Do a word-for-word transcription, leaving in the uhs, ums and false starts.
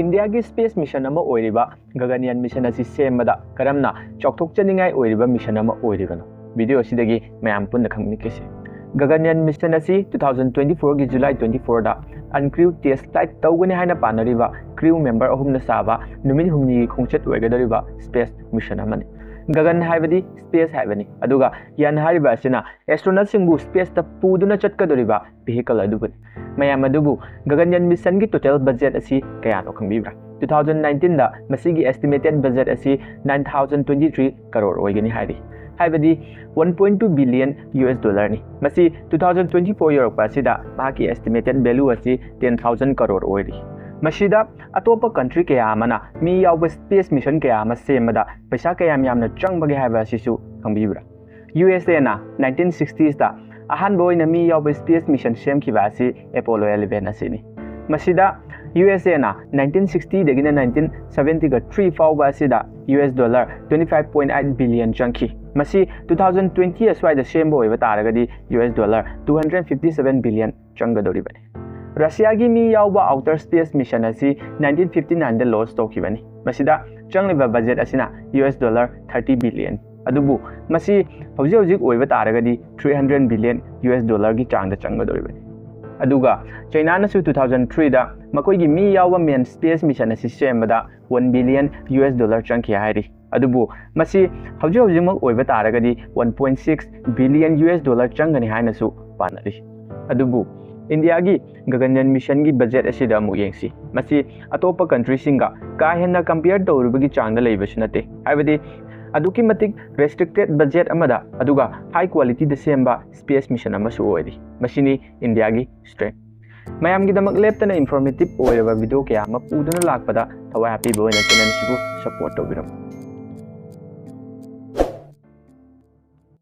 ꯏꯟꯗꯤꯌꯥꯒꯤ space mission ꯑꯃ ꯑꯣꯏꯔꯤꯕ ꯒꯒꯟꯌꯥꯟ ꯃꯤꯁꯟ ꯑꯁꯤ ꯁꯦꯝꯕꯗ ꯀꯔꯝꯅ ꯆꯥꯎꯊꯣꯛꯆꯅꯤꯡꯉꯥꯏ ꯑꯣꯏꯔꯤꯕ ꯃꯤꯁꯟ ꯑꯃ ꯑꯣꯏꯔꯤꯕꯅꯣ? ꯚꯤꯗꯤꯑꯣ ꯑꯁꯤꯗꯒꯤ ꯃꯌꯥꯝ ꯄꯨꯟꯅ ꯈꯪꯃꯤꯟꯅꯈꯤꯁꯤ꯫ ꯒꯒꯟꯌꯥꯟ ꯃꯤꯁꯟ ꯑꯁꯤ two thousand twenty fourꯒꯤ July twenty fourꯗ uncrewed test flight ꯇꯧꯒꯅꯤ ꯍꯥꯏꯅ ꯄꯥꯅꯔꯤꯕ crew member ꯑꯍꯨꯝꯅ ꯁꯥꯕ ꯅꯨꯃꯤꯠ ꯍꯨꯝꯅꯤꯒꯤ ꯈꯣꯡꯆꯠ ꯑꯣꯏꯒꯗꯧꯔꯤꯕ ꯁ꯭ꯄꯦꯁ ꯃꯤꯁꯟ ꯑꯃꯅꯤ꯫ ꯒꯒꯟ ꯍꯥꯏꯕꯗꯤ ꯁ꯭ꯄꯦꯁ ꯍꯥꯏꯕꯅꯤ, ꯑꯗꯨꯒ ꯌꯥꯟ ꯍꯥꯏꯔꯤꯕ ꯑꯁꯤꯅ ꯑꯦꯁꯇ꯭ꯔꯣꯅꯠꯁꯤꯡꯕꯨ ꯁ꯭ꯄꯦꯁꯇ ꯄꯨꯗꯨꯅ ꯆꯠꯀꯗꯧꯔꯤꯕ ꯚꯤꯍꯤꯀꯜ ꯑꯗꯨꯕꯨꯅꯤ꯫ ꯃꯌꯥꯝ ꯑꯗꯨꯕꯨ ꯒꯒꯟꯌꯥꯟ ꯃꯤꯁꯟꯒꯤ ꯇꯣꯇꯦꯜ ꯕꯖꯦꯠ ꯑꯁꯤ ꯀꯌꯥꯅꯣ ꯈꯪꯕꯤꯕ꯭ꯔꯥ? Two thousand nineteenꯗ ꯃꯁꯤꯒꯤ ꯑꯦꯁꯇꯤꯃꯦꯇꯦꯠ ꯕꯖꯦꯠ ꯑꯁꯤ nine thousand twenty three crore ꯑꯣꯏꯒꯅꯤ ꯍꯥꯏꯔꯤ, ꯍꯥꯏꯕꯗꯤ one point two billion US dollarꯅꯤ꯫ ꯃꯁꯤ two thousand twenty four ꯌꯧꯔꯛꯄ ꯑꯁꯤꯗ ꯃꯍꯥꯛꯀꯤ ꯑꯦꯁꯇꯤꯃꯦꯇꯦꯠ ꯚꯦꯂꯨ ꯑꯁꯤ ten thousand ꯀꯔꯣꯔ ꯑꯣꯏꯔꯤ꯫ ꯃꯁꯤꯗ ꯑꯇꯣꯞꯄ ꯀꯟꯇ꯭ꯔꯤ ꯀꯌꯥ ꯑꯃꯅ ꯃꯤ ꯌꯥꯎꯕ ꯁ꯭ꯄꯦꯁ ꯃꯤꯁꯟ ꯀꯌꯥ ꯑꯃ ꯁꯦꯝꯕꯗ ꯄꯩꯁꯥ ꯀꯌꯥꯝ ꯌꯥꯝꯅ ꯆꯪꯕꯒꯦ ꯍꯥꯏꯕ ꯑꯁꯤꯁꯨ ꯈꯪꯕꯤꯕ꯭ꯔꯥ? USAꯅ nineteen sixtiesꯇ ꯑꯍꯥꯟꯕ ꯑꯣꯏꯅ ꯃꯤ ꯌꯥꯎꯕ ꯁ꯭ꯄꯦꯁ ꯃꯤꯁꯟ ꯁꯦꯝꯈꯤꯕ ꯑꯁꯤ Apollo eleven ꯑꯁꯤꯅꯤ꯫ ꯃꯁꯤꯗ USAꯅ nineteen sixtyꯗꯒꯤꯅ nineteen seventyꯒ three ꯐꯥꯎꯕ ꯑꯁꯤꯗ US dollar twenty five point eight billion ꯆꯪꯈꯤ꯫ ꯃꯁꯤ two thousand twenty ꯑꯁ꯭ꯋꯥꯏꯗ ꯁꯦꯝꯕ ꯑꯣꯏꯕ ꯇꯥꯔꯒꯗꯤ US dollar two hundred fifty seven billion ꯆꯪꯒꯗꯧꯔꯤꯕꯅꯤ꯫ ꯔꯁꯤꯌꯥꯒꯤ ꯃꯤ ꯌꯥꯎꯕ ꯑꯥꯎꯇꯔ ꯁ꯭ꯄꯦꯁ ꯃꯤꯁꯟ ꯑꯁꯤ nineteen fifty nineꯗ ꯂꯣꯟꯆ ꯇꯧꯈꯤꯕꯅꯤ꯫ ꯃꯁꯤꯗ ꯆꯪꯂꯤꯕ ꯕꯖꯦꯠ ꯑꯁꯤꯅ US dollar thirty billion, ꯑꯗꯨꯕꯨ ꯃꯁꯤ ꯍꯧꯖꯤꯛ ꯍꯧꯖꯤꯛ ꯑꯣꯏꯕ ꯇꯥꯔꯒꯗꯤ three hundred billion US dollarꯒꯤ ꯆꯥꯡꯗ ꯆꯪꯒꯗꯧꯔꯤꯕꯅꯤ꯫ ꯑꯗꯨꯒ ꯆꯩꯅꯥꯅꯁꯨ two thousand threeꯗ ꯃꯈꯣꯏꯒꯤ ꯃꯤ ꯌꯥꯎꯕ ꯃꯦꯟ ꯁ꯭ꯄꯦꯁ ꯃꯤꯁꯟ ꯑꯁꯤ ꯁꯦꯝꯕꯗ one billion US dollar ꯆꯪꯈꯤ ꯍꯥꯏꯔꯤ꯫ ꯑꯗꯨꯕꯨ ꯃꯁꯤ ꯍꯧꯖꯤꯛ ꯍꯧꯖꯤꯛꯃꯛ ꯑꯣꯏꯕ ꯇꯥꯔꯒꯗꯤ one point six billion US dollar ꯆꯪꯒꯅꯤ ꯍꯥꯏꯅꯁꯨ ꯄꯥꯅꯔꯤ꯫ ꯑꯗꯨꯕꯨ ꯏꯟꯗꯤꯌꯥꯒꯤ ꯒꯒꯟꯌꯥꯟ ꯃꯤꯁꯟꯒꯤ ꯕꯖꯦꯠ ꯑꯁꯤꯗ ꯑꯃꯨꯛ ꯌꯦꯡꯁꯤ꯫ ꯃꯁꯤ ꯑꯇꯣꯞꯄ ꯀꯟꯇ꯭ꯔꯤꯁꯤꯡꯒ ꯀꯥ ꯍꯦꯟꯅ ꯀꯝꯄꯤꯌꯔ ꯇꯧꯔꯨꯕꯒꯤ ꯆꯥꯡꯗ ꯂꯩꯕꯁꯨ ꯅꯠꯇꯦ, ꯍꯥꯏꯕꯗꯤ ꯑꯗꯨꯛꯀꯤ ꯃꯇꯤꯛ ꯔꯦꯁꯇ꯭ꯔꯤꯛꯇꯦꯠ ꯕꯖꯦꯠ ꯑꯃꯗ ꯑꯗꯨꯒ ꯍꯥꯏ ꯀ꯭ꯋꯥꯂꯤꯇꯤꯗ ꯁꯦꯝꯕ ꯁ꯭ꯄꯦꯁ ꯃꯤꯁꯟ ꯑꯃꯁꯨ ꯑꯣꯏꯔꯤ꯫ ꯃꯁꯤꯅꯤ ꯏꯟꯗꯤꯌꯥꯒꯤ ꯁ꯭ꯇ꯭ꯔꯦꯡ꯫ ꯃꯌꯥꯝꯒꯤꯗꯃꯛ ꯂꯦꯞꯇꯅ ꯏꯟꯐꯣꯔꯃꯦꯇꯤꯚ ꯑꯣꯏꯔꯕ ꯚꯤꯗꯤꯑꯣ ꯀꯌꯥ ꯑꯃ ꯄꯨꯗꯨꯅ ꯂꯥꯛꯄꯗ ꯊꯋꯥꯏ ꯍꯥꯞꯄꯤꯕ ꯑꯣꯏꯅ ꯆꯦꯅꯦꯜ ꯑꯁꯤꯕꯨ ꯁꯄꯣꯔꯠ ꯇꯧꯕꯤꯔꯝꯃꯨ꯫